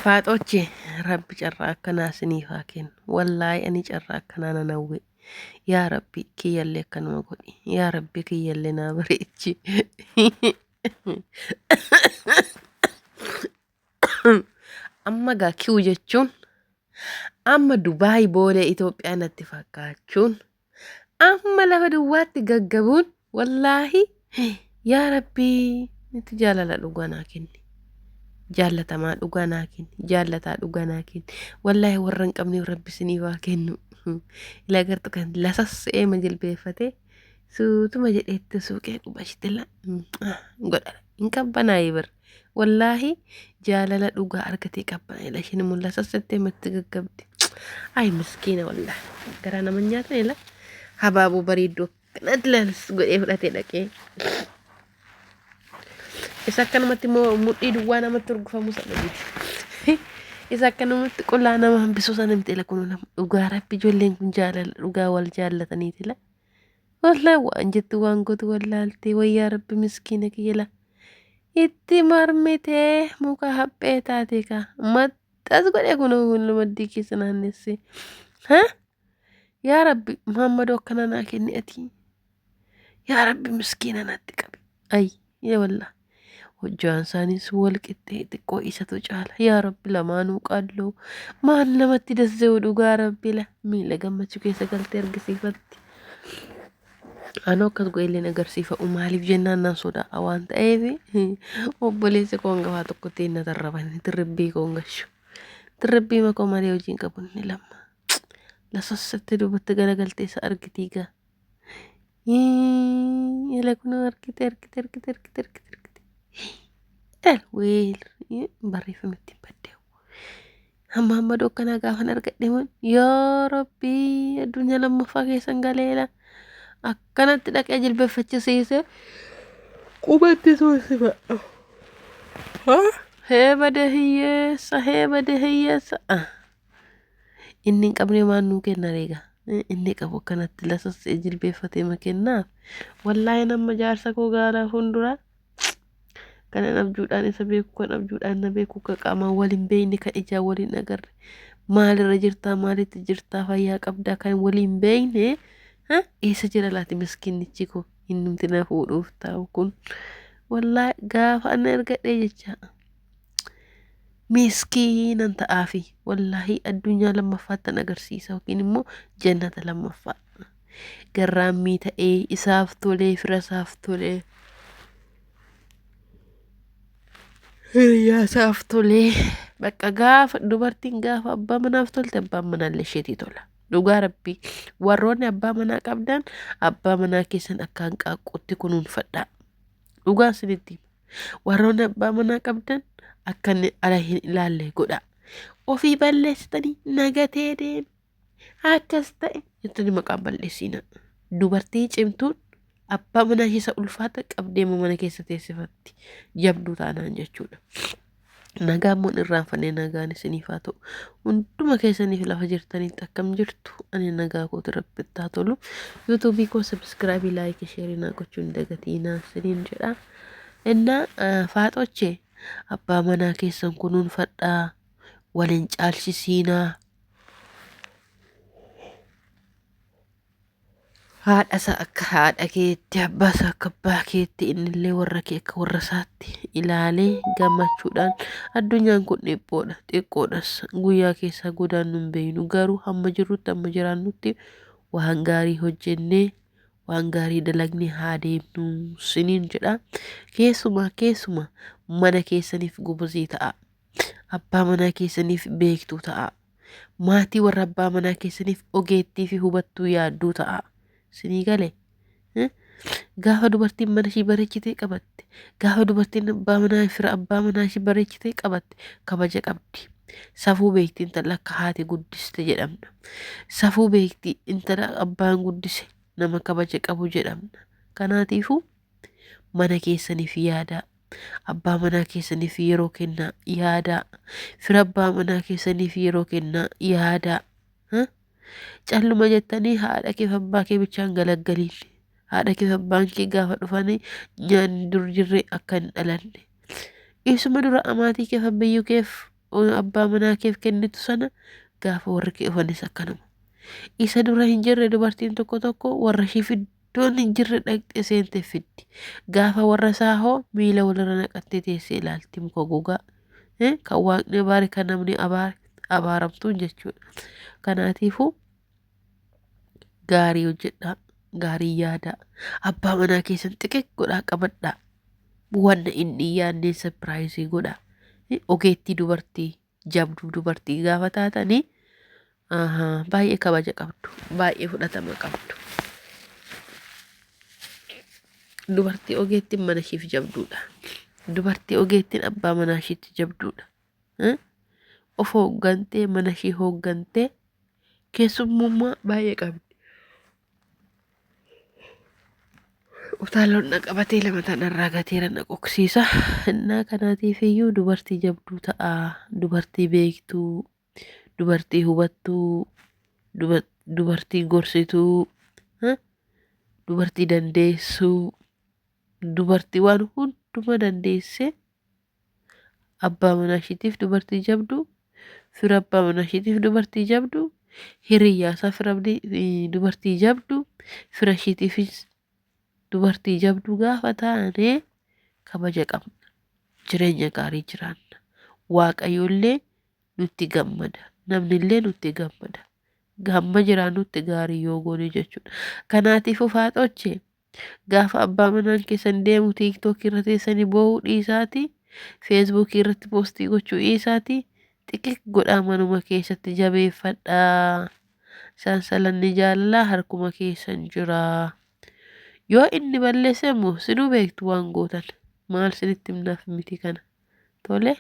Faaxooche rabbi carraa akkanaa isiniif haa kennu. Wallaahi ani carraa akkanaa nan hawwe. Yaa rabbi kiyyallee akkanuma godhi. Yaa rabbi kiyyallee naa bareechi. Amma gaa kiwu jechuun amma Dubaay boolee Itoophiyaa natti fakkaachuun Amma lafa duwwaatti gaggabuun wallaahi yaa rabbii nuti jaalala dhugaa naa kenni. Jaallatamaa dhugaa naa kenni. Jaallataa dhugaa naa kenni. Wallaahi warra hin qabneef rabbi isiniif haa kennu. Ila gartu kan lasassee ma jilbeeffatee suutuma jedheetti suuqee qubashite la godha. Hin qabbanaa'ee bara. Wallaahi jaalala dhugaa argatee qabbana ila isheen immoo lasassettee matti gaggabdi. Ay miskiina wallaahi garaa nama nyaatan ila habaaboo bareedduu akkanatti lalas godhee fudhatee dhaqee. Isa akkanumatti immoo mudhii duwwaa namatti urgufamu sana miti. Isa akkanumatti qullaa nama hambisuu sana miti ila kun dhugaa rabbi ijoolleen kun jaalala dhugaa wal jaallataniiti la. Wallaahi waan jettu waan gootu wallaaltee wayyaa rabbi miskiina kiyya la. Itti mormitee muka haphee taate kaa maxxas godhe kunoo kun maddii keessa naannessee. Ha? Yaa rabbi Muhammadoo akkana naa kenni ati. Yaa rabbi miskiina natti qabi. Ay yaa wallah. Hojjaan isaaniis wal qixxee xiqqoo isatu caala. Yaa rabbi lamaanuu qalloo. Maal namatti dasse'u dhugaa rabbi la. Miila gammachuu keessa galtee argisiifatti. Anoo akkas godhelleen agarsiifa'u maaliif jennaan nan sodaa'a waan ta'eef obboleessi koo hangafaa tokkotti na tarraban tirribbii koo hin gashu. Tirribbii makoo malee hojii hin qabu inni lamma. Lasassatti duubatti garagaltee isa argitii gaa. Ila kunoo argite argite argite argite argite argite. El weel barreeffame ittiin baddeewu. Hamma hamma akkanaa gaafan argadhe mun yaa rabbii addunyaa lammaffaa keessan galeela. Akkanatti dhaqee jilbeeffachisiise qubatti suusifadha. Hee bade hiyyeessa hee bade hiyyeessa. Inni hin qabne maan nuu kenna reega. Inni qabu akkanatti lasassee jilbeeffatee ma kennaaf. Wallaahi nama jaarsa koo gaala fuulduraa kanan abjuudhaan isa beeku kan abjuudhaan na beeku kan qaamaan wal hin beekne kan ijaan wal hin agarre maalirra jirtaa maalitti jirtaa fayyaa qabdaa kan wal hin beekne eessa jira laati miskiinnichi koo innumti na fuudhuuf taa'u kun wallaahi gaafa ana argadhee jecha miskiinan ta'aafi wallaahi addunyaa lammaffaattan agarsiisa yookiin immoo jannata lammaffaa garraammii ta'ee isaaf tolee fira isaaf tolee hiriyaa isaaf tolee bakka gaafa dubartiin gaafa abbaa manaaf tolte abbaan manaallee isheetii tola. Dhugaa rabbii warroonni abbaa manaa qabdan abbaa manaa keessan akka hanqaaquutti kunuunfadhaa. Dhugaa isinitti hima. Warroonni abbaa manaa qabdan akka inni ala hin ilaalle godhaa. Ofii balleessitanii nagatee deeme akkas ta'e jettanii maqaa balleessiina. Dubartii cimtuun abbaa manaa ishee isa ulfaata qabdee mana keessa teessifatti. Jabduu taanaan jechuudha. Nagaa immoo hin irraanfanne nagaan isiniif haa ta'u. Hunduma keessaniif lafa jirtanitti akkam jirtu ani nagaa kooti rabbitti haa tolu. Yuutuubii koo sabiskiraabii laayikii sheerii naa gochuu hin dagatiinaa isiniin jedha. Innaa faaxochee abbaa manaa keessan kunuunfadhaa waliin caalchisiinaa. Haadha isaa akka haadha keetti, abbaa isaa akka abbaa keetti, innillee warra kee akka warra isaatti ilaalee gammachuudhaan addunyaan kun dhiphoodha, xiqqoodhas guyyaa keessaa godaannu hin beeknu garuu hamma jirrutti hamma jiraannutti waan gaarii hojjennee waan gaarii dalagnee haa deemnu siniin jedha. Keessumaa keessumaa mana keessaniif gobozii ta'a. Abbaa manaa keessaniif beektuu ta'a. Maatii warra abbaa manaa keessaniif ogeettii fi hubattuu yaadduu ta'a. Sinii gale. Gaafa dubartiin mana ishii bareechitee qabatte, gaafa dubartiin abbaa manaa fira abbaa manaa ishii bareechitee qabatte kabaja qabdi. Safuu beekti intala akka haati guddiste jedhamna. Safuu beekti intala abbaan guddise nama kabaja qabu jedhamna. Kanaatiifuu mana keessaniif yaadaa. Abbaa manaa keessaniif yeroo kennaa yaadaa. Fira abbaa manaa keessaniif yeroo kennaa yaadaa. Calluma jettanii haadha keef abbaa kee bichaan galaggaliin. Haadha keef abbaan kee gaafa dhufanii nyaanni dur jirre akka hin dhalanne. Isuma dura amaatii keef abbiyyuu keef abbaa manaa keef kennitu sana gaafa warri kee dhufanis akkanuma. Isa dura hin jirre dubartiin tokko tokko warra ishii iddoon hin jirre dhaqxee seentee fiddi. Gaafa warra isaa hoo miila walirra naqattee teessee ilaalti muka gogaa. Kan waaqni abaare kan namni abaare abaaramtuun jechuudha. Kanaatiifuu gaarii hojjedhaa, gaarii yaadaa, abbaa manaa keessan xiqiq godhaa qabadhaa. Wanna inni hin yaadneen sapiraayizii godhaa. Ogeettii dubartii, jabduu dubartii gaafa taatanii baay'ee kabaja qabdu, baay'ee fudhatama qabdu. Dubartii ogeettiin mana ishiif jabduudha. Dubartii ogeettiin abbaa manaa ishiitti jabduudha. Of hooggantee mana ishii hooggantee keessummummaa baay'ee qabdi. Utaalloon na qabatee lama tanarraa gateera na qoksiisa. Innaa kanaatiif iyyuu dubartii jabduu ta'a. Dubartii beektuu, dubartii hubattuu, dubartii gorsituu, dubartii dandeessuu, dubartii waan hunduma dandeessee abbaa manaa ishiitiif dubartii jabduu, fira abbaa manaa ishiitiif dubartii jabduu, hiriyyaa isaa fira dubartii jabduu, fira ishiitiifis dubartii jabduu gaafa taane kabaja qabna. Jireenya gaarii jiraanna. Waaqayyoollee nutti gammada. Namnillee nutti gammada. Hamma jiraannutti gaarii yoo goone jechuudha. Kanaatiif ufaaxoche gaafa abbaa manaan keessan deemu tiiktookii irra teessanii boo'uu dhiisaatii feesbuukii irratti poostii gochuu dhiisaatii xiqiq godhaa manuma keessatti jabeeffadhaa. Sansalanni jaalalaa harkuma keessan jira. Yoo inni balleesse immoo sinuu beektu waan gootan. Maal sinitti himnaaf miti kana. Tole.